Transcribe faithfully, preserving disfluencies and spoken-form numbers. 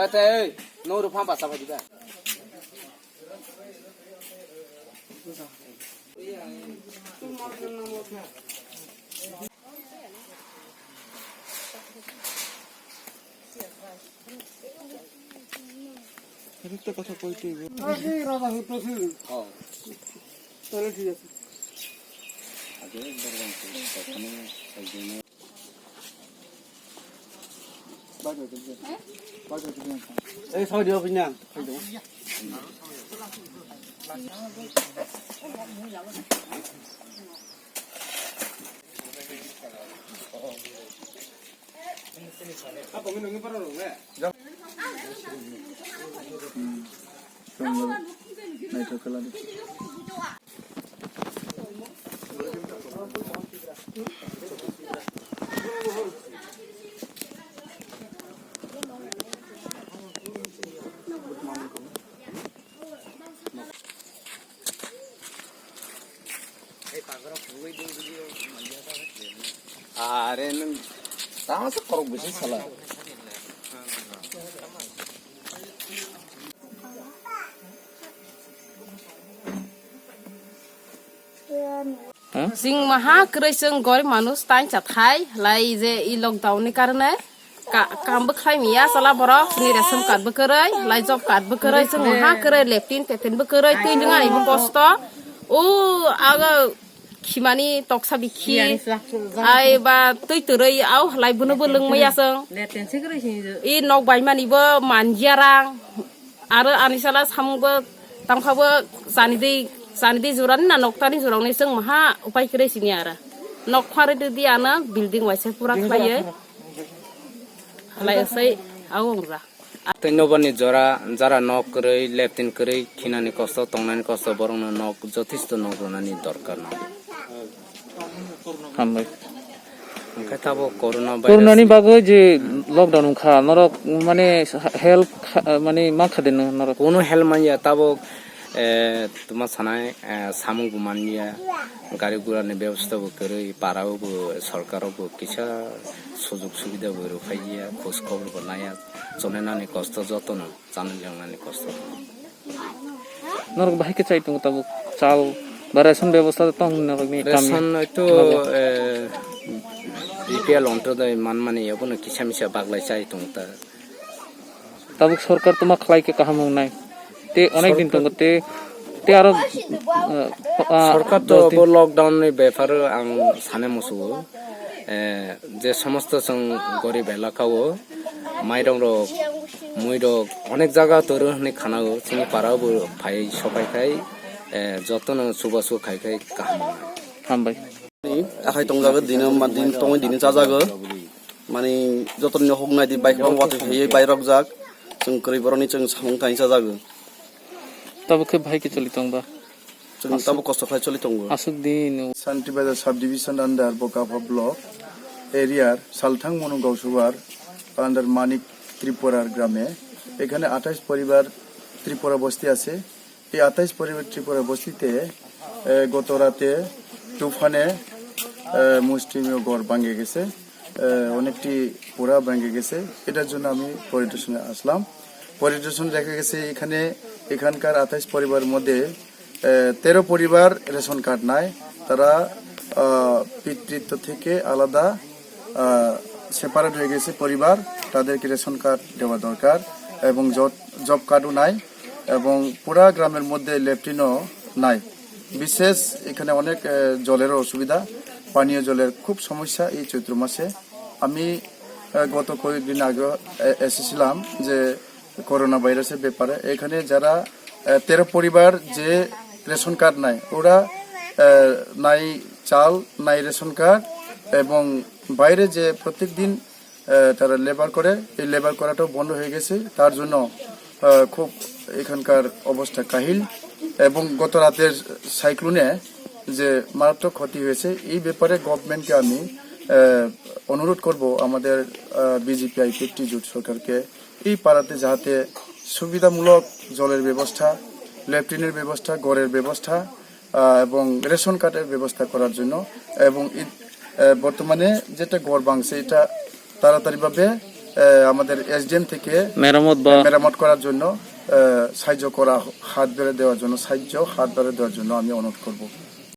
Ate, no rupam basa badi ba. একটা কথা কইতে হইবে। তাহলে ঠিক আছে। এই সবাই দিও কিনা? Are nwng tamo se khorok bisi sala. Chwng maha kwrwi, chwng gorib manush, tainsa thai lai je i lockdown ni karone ka-, kam bw khlai maya chwla borok, chini ration card bw kwrwi, lai job card bw kwrwi, chwng maha kwrwi, leptin pepin bw kwrwi, twi lwng ani bw kosto. O aga khimani toksa bikhi ai ba twi twrwi au halai bono bo lwng maya chwng. I nok bai mani bo manjia rang. Aro ani sala samung bo tangkha bo chani di, chani di jora ni na nok tani jora ni chwng maha upai kwrwi sini ara. Nok khari di di ano building waisa pura khlaiye. Halai sai au ongja. Tei nobani jora, jara nok kwrwi, leptin kwrwi, khinani kosto, tongnani kosto, borokno nok, jothesto nok rwnani dorkar no. Hambai. Hwnkhe tabuk corona virus Corona ni ni bagwi je lockdown wngkha, norok mane help kha-, mane ma kha de no norok? Kunu help manya tabuk, eh, tuma sanai, eh, samung bo manya, gari gura ni bebosta bo kwrwi, para o bo, sorkar o bo kisa sujug subida bo rwphaiya, khoj khobor bo naiya, chonai nani kosto jotono, chanai loinani kosto. Norok bahai khe chai tongo tabuk chal ba ration bebosta tong norokni kami? Ration hwnkhe, eh, B P L onto dai manmani abono kisa misa baglai chai tongo ta. Tabuk sorkar tuma khlai khe kaham wngnai. Tei onek din Sorkar tongo tei, tei aro, eh, ah, Sorkar to dos din. Bo lockdown ni beparo ang sane musugo. Eh, je somosto chwng gorib elaka o mairong rok, mui rok onek jaga toro hinwi khana o, chini para o bo phai sopai khai, eh, jotono chubachu khai khai kaham wngnai. Hambai. Akhai tongjago, dino ma-, din tongwi dini chajago. Mani jotoni hoknai di bai khobang watwi phaiwi bai rokjak. Chwng kwrwi borokni chwng samung thani chajago. Tabuk khe bahai khe choli tong ba? Chwng tabuk kosto khlai choli tongo. Aswk din. Shantibazar sub division under বোকাফা ব্লক এরিয়ার সালথাং মনু গাঁওসভার আন্ডার মানিক ত্রিপুরার গ্রামে এখানে আঠাশ পরিবার ত্রিপুরা বস্তি আছে। এই আঠাশ পরিবার ত্রিপুরা বস্তিতে, এ, গত রাতে তুফানে, এ, মুষ্টিমেয় ঘর ভাঙে গেছে, এ, অনেকটি পুরা ভাঙে গেছে। এটার জন্য আমি পরিদর্শনে আসলাম। পরিদর্শনে দেখা গেছে এখানে, এখানকার আঠাশ পরিবার মধ্যে, এ, তেরো পরিবার রেশন কার্ড নাই। তারা, আহ, পিতৃত্ব থেকে আলাদা, আহ, সেপারেট হয়ে গেছে পরিবার, তাদেরকে রেশন কার্ড দেওয়া দরকার এবং জব, জব কার্ডও নাই এবং পুরা গ্রামের মধ্যে ল্যাট্রিনও নাই। বিশেষ এখানে অনেক, আহ, জলেরও অসুবিধা, পানীয় জলের খুব সমস্যা এই চৈত্র মাসে। আমি, আহ, গত কয়েকদিন আগে, আহ, এসেছিলাম যে করোনা ভাইরাসের ব্যাপারে। এখানে যারা, আহ, তেরো পরিবার যে রেশন কার্ড নাই, ওরা আহ, নাই চাল, নাই রেশন কার্ড, এবং বাইরে যে প্রত্যেক দিন আহ, তারা লেবার করে, এই লেবার করাটাও বন্ধ হয়ে গেছে। তার জন্য আহ, খুব এখানকার অবস্থা কাহিল। এবং গত রাতের সাইক্লোনে যে মারাত্মক ক্ষতি হয়েছে, এই ব্যাপারে গভর্নমেন্টকে আমি আহ, অনুরোধ করব, আমাদের বিজেপি আইপিএফটি জোট সরকারকে এই পাড়াতে যাতে সুবিধামূলক জলের ব্যবস্থা, ল্যাট্রিনের ব্যবস্থা, ঘরের ব্যবস্থা আহ, এবং রেশন কার্ডের ব্যবস্থা করার জন্য। এবং ই- আহ, বর্তমানে যেটা ঘর ভাঙছে, এটা তাড়াতাড়িভাবে আহ, আমাদের এসডিএম থেকে মেরামত বা মেরামত করার জন্য আহ, সাহায্য করা, হাত বেড়ে দেওয়ার জন্য, সাহায্য হাত বেড়ে দেওয়ার জন্য আমি অনুরোধ করব।